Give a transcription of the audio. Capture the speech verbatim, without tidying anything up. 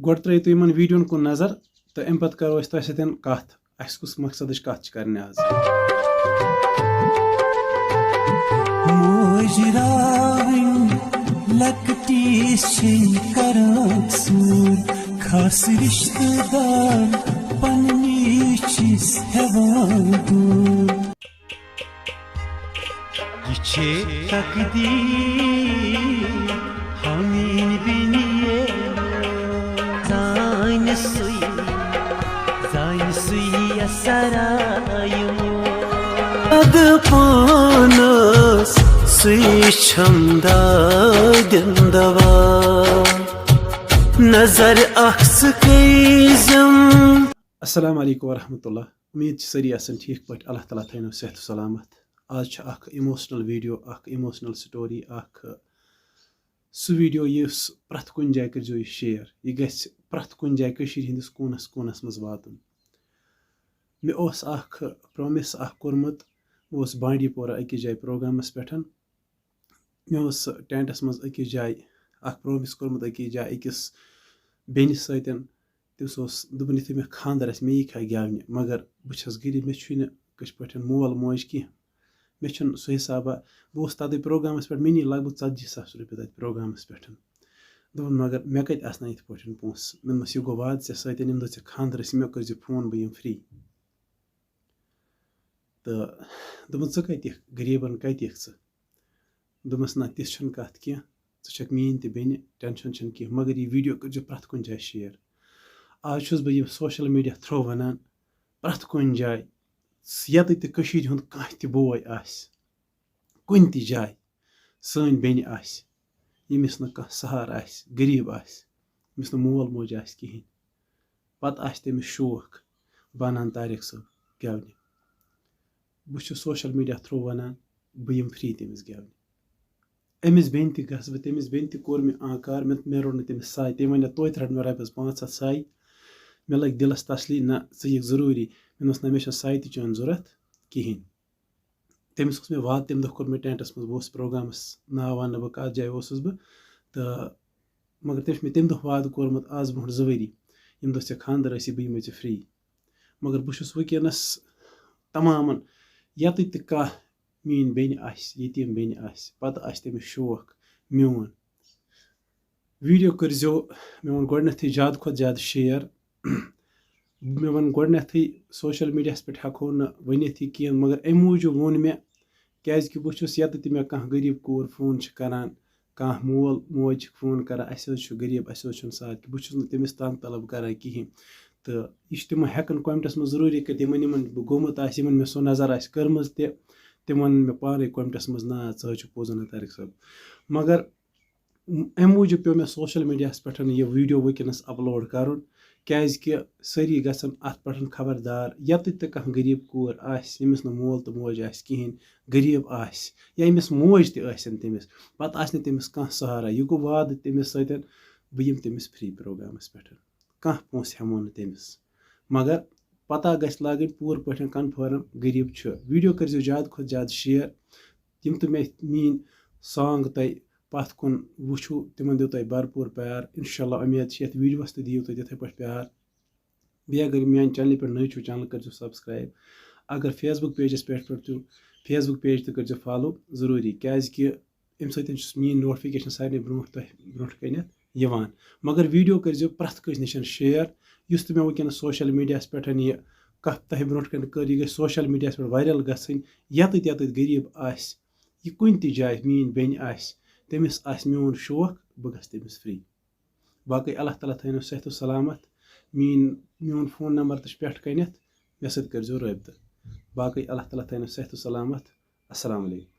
گۄڈٕ ترٲیِو تُہۍ یِمن ویٖڈیوَن کُن نظر تہٕ اَمہِ پَتہٕ کَرو أسۍ تۄہہِ سۭتۍ کَتھ، اَسہِ کُس مقصدٕچ کَتھ چھِ کَرٕنۍ آز۔ مٲجراوٕنۍ لۄکٹی چھِنۍ کران ژوٗر، خاص رِشتہٕ دار پننی چھِس ہٮ۪وان دوٗر۔ یہِ چھے تقدیٖر، ہمین بنیے۔ زانہِ سُے، زانہِ سُے اثر آیہِ۔ اد پانس سُے چھم دادٮ۪ن دوا، نظر اکھ ژٕ کٔرزم۔ السلام علیکم ورحمۃ اللہ۔ امید چھِ سٲری آسان ٹھیٖک پٲٹھۍ، اللہ تعالیٰ تھٲینو صحت و سلامت۔ آز چھِ اکھ emotional video، اکھ emotional story، اکھ سُہ video یُس پرٛٮ۪تھ کُنہِ جایہِ کٔرزیو یہِ share، یہِ گژھِ پرٛٮ۪تھ کُنہِ جایہِ کٔشیٖرِ ہٕنٛدِس کوٗنس کوٗنس منٛز واتُن۔ مےٚ اوس اکھ promise اکھ کوٚرمُت، بہٕ اوسُس بانڈی پورہ أکِس جایہِ پروگرامس پٮ۪ٹھ۔ مےٚ اوس ٹینٹس منٛز أکِس جایہِ اکھ promise کوٚرمُت أکِس جایہِ أکِس بیٚنہِ سۭتۍ۔ تٔمِس اوس دوٚپمُت، یُتھُے مےٚ خانٛدر آسہِ، مےٚ یی کھا گٮ۪ونہِ، مگر بہٕ چھَس غریٖب، مےٚ چھُے نہٕ کِتھ پٲٹھۍ مول موج کینٛہہ، مےٚ چھُنہٕ سُہ حِسابہ۔ بہٕ اوسُس تَتہِ پروگرامَس پٮ۪ٹھ، مےٚ نی لگ بگ ژَتجی ساس رۄپیہِ تَتہِ پروگرامَس پٮ۪ٹھ۔ دوٚپُن، مگر مےٚ کَتہِ آسہٕ نہٕ یِتھ پٲٹھۍ پونٛسہٕ؟ مےٚ دوٚپمَس، یہِ گوٚو وعدٕ ژےٚ سۭتۍ، ییٚمہِ دۄہ ژےٚ خانٛدر آسہِ، مےٚ کٔرۍ زِ فون، بہٕ یِمہٕ free۔ تہٕ دوٚپُن، ژٕ کَتہِ یِکھ؟ غریٖبَن کَتہِ یِکھ ژٕ؟ دوٚپمَس، نہ، تِژھ چھَنہٕ کَتھ کینٛہہ، ژٕ چھَکھ میٛٲنۍ تہِ بیٚنہِ، tension چھَنہٕ کینٛہہ، مگر یہِ video کٔرۍزیو پرٛٮ۪تھ کُنہِ جایہِ share۔ آز چھُس بہٕ یہِ social media through وَنان، پرٛٮ۪تھ کُنہِ جایہِ، یَتَتھ تہِ کٔشیٖرِ ہُنٛد کانٛہہ تہِ بوے آسہِ، کُنہِ تہِ جایہِ سٲنۍ بیٚنہِ آسہِ، ییٚمِس نہٕ کانٛہہ سہارٕ آسہِ، غریٖب آسہِ، ییٚمِس نہٕ مول موج آسہِ کِہیٖنۍ، پَتہٕ آسہِ تٔمِس شوق، بہٕ اَنہٕ ہَن طارق صٲب گٮ۪ونہِ۔ بہٕ چھُس social media through وَنان، بہٕ یِمہٕ free تٔمِس گٮ۪ونہِ۔ أمِس بیٚنہِ تہِ گژھٕ بہٕ، تٔمِس بیٚنہِ تہِ کوٚر مےٚ آنکار، مےٚ، مےٚ روٚٹ نہٕ تٔمِس سَے۔ تٔمۍ وَنہِ، توتہِ رَٹ مےٚ رۄپیَس پانٛژھ ہَتھ سَے۔ مےٚ لَگہِ دِلَس تسلی، نہ، ژٕ یِکھ ضروٗری۔ مےٚ دوٚپمَس، نہ، مےٚ چھَنہٕ سَے تہِ چٲنۍ ضوٚرَتھ کِہیٖنۍ۔ تٔمِس اوس مےٚ وعدٕ، تَمہِ دۄہ کوٚر مےٚ ٹینٹَس منٛز، بہٕ اوسُس پروگرامَس، ناو وَنہٕ نہٕ بہٕ کَتھ جایہِ اوسُس بہٕ، تہٕ مگر تٔمۍ چھُ مےٚ تَمہِ دۄہ وعدٕ کوٚرمُت، آز برونٛٹھ زٕ ؤری، ییٚمہِ دۄہ ژےٚ خانٛدر آسی، بہٕ یِمَے ژےٚ free۔ مگر بہٕ چھُس وٕنکیٚنَس تمامَن، یَتَتھ تہِ کانٛہہ میٛٲنۍ بیٚنہِ آسہِ، یتیٖم بیٚنہِ آسہِ، پَتہٕ آسہِ تٔمِس شوق میون۔ video کٔرۍزیو، مےٚ ووٚن گۄڈٕنٮ۪تھٕے، زیادٕ کھۄتہٕ زیادٕ share۔ مےٚ ووٚن گۄڈٕنٮ۪تھٕے، social media ہَس پٮ۪ٹھ ہٮ۪کو نہٕ ؤنِتھ یہِ کینٛہہ، مگر اَمہِ موٗجوٗب ووٚن مےٚ، کیٛازِکہِ بہٕ چھُس یَتَتھ تہِ مےٚ کانٛہہ غریٖب کوٗر فون چھِ کَران، کانٛہہ مول موج چھِ فون کَران، اَسہِ حظ چھُ غریٖب، اَسہِ حظ چھُنہٕ ساتھ کہِ، بہٕ چھُس نہٕ تٔمِس تنٛگ طلب کَران کِہیٖنۍ۔ تہٕ یہِ چھُ تِمَن ہٮ۪کَن comments منٛز ضروٗری کٔرِتھ، یِمَن، یِمَن بہٕ گوٚمُت آسہِ، یِمَن مےٚ سۄ نظر آسہِ کٔرمٕژ تہِ، تِم وَنَن مےٚ پانَے comments منٛز، "نہ، ژٕ حظ چھُکھ پوٚز وَنان طارق صٲب۔" مگر اَمہِ موٗجوٗب پیوٚو مےٚ social media ہَس پٮ۪ٹھ یہِ video وٕنکیٚنَس upload کَرُن، کیٛازِکہِ سٲری گژھن اَتھ پٮ۪ٹھ خبردار، یَتَتھ تہِ کانٛہہ غریٖب کوٗر آسہِ، ییٚمِس نہٕ مول تہٕ موج آسہِ کِہیٖنۍ، غریٖب آسہِ یا ییٚمِس موج تہِ ٲسِن تٔمِس، پَتہٕ آسہِ نہٕ تٔمِس کانٛہہ سہارا۔ یہِ گوٚو وعدٕ تٔمِس سۭتۍ، بہٕ یِمہٕ تٔمِس free پروگرامَس پٮ۪ٹھ۔ کانٛہہ پونٛسہٕ ہٮ۪مو نہٕ تٔمِس۔ مگر پَتہ گژھِ لاگٕنۍ پوٗرٕ پٲٹھۍ confirm غریٖب چھُ۔ video کٔرۍزیو زیادٕ کھۄتہٕ زیادٕ share۔ یِم تہِ مےٚ میٛٲنۍ song تۄہہِ پَتھ کُن وٕچھِو، تِمَن دِیِو تُہۍ بھرپوٗر پیار۔ اِنشاء اللہ اُمید چھِ یَتھ video ہَس تہِ دِیِو تُہۍ تِتھَے پٲٹھۍ پیار۔ بیٚیہِ اگر میٛانہِ channel پٮ۪ٹھ نٔوۍ چھِو، channel کٔرۍزیو subscribe۔ اگر Facebook page پٮ۪ٹھ پٮ۪ٹھ چھِو، Facebook page تہِ کٔرۍزیو follow ضروٗری، کیٛازِکہِ اَمہِ سۭتۍ چھُس میٛٲنۍ notification سارنٕے برونٛٹھ تۄہہِ برونٛٹھ کَنٮ۪تھ یِوان۔ مگر video کٔرۍزیو پرٛٮ۪تھ کٲنٛسہِ نِش share، یُس تہِ مےٚ وٕنکیٚنَس social media ہَس پٮ۪ٹھ یہِ کَتھ تۄہہِ برونٛٹھ کَنہِ کٔر، یہِ گژھِ social media ہَس پٮ۪ٹھ viral گژھٕنۍ۔ یَتَتھ یَتَتھ غریٖب آسہِ، یہِ کُنہِ تہِ جایہِ میٛٲنۍ بیٚنہِ آسہِ، تٔمِس آسہِ میون شوق، بہٕ گژھٕ تٔمِس free۔ باقٕے اللہ تعالیٰ تھٲینو صحت و سلامت۔ میٛٲنۍ، میون phone number تہِ چھُ پٮ۪ٹھ کَنٮ۪تھ، مےٚ سۭتۍ کٔرۍزیو رٲبطہٕ۔ باقٕے اللہ تعالیٰ تھٲینو صحت و سلامت۔ السلام علیکم۔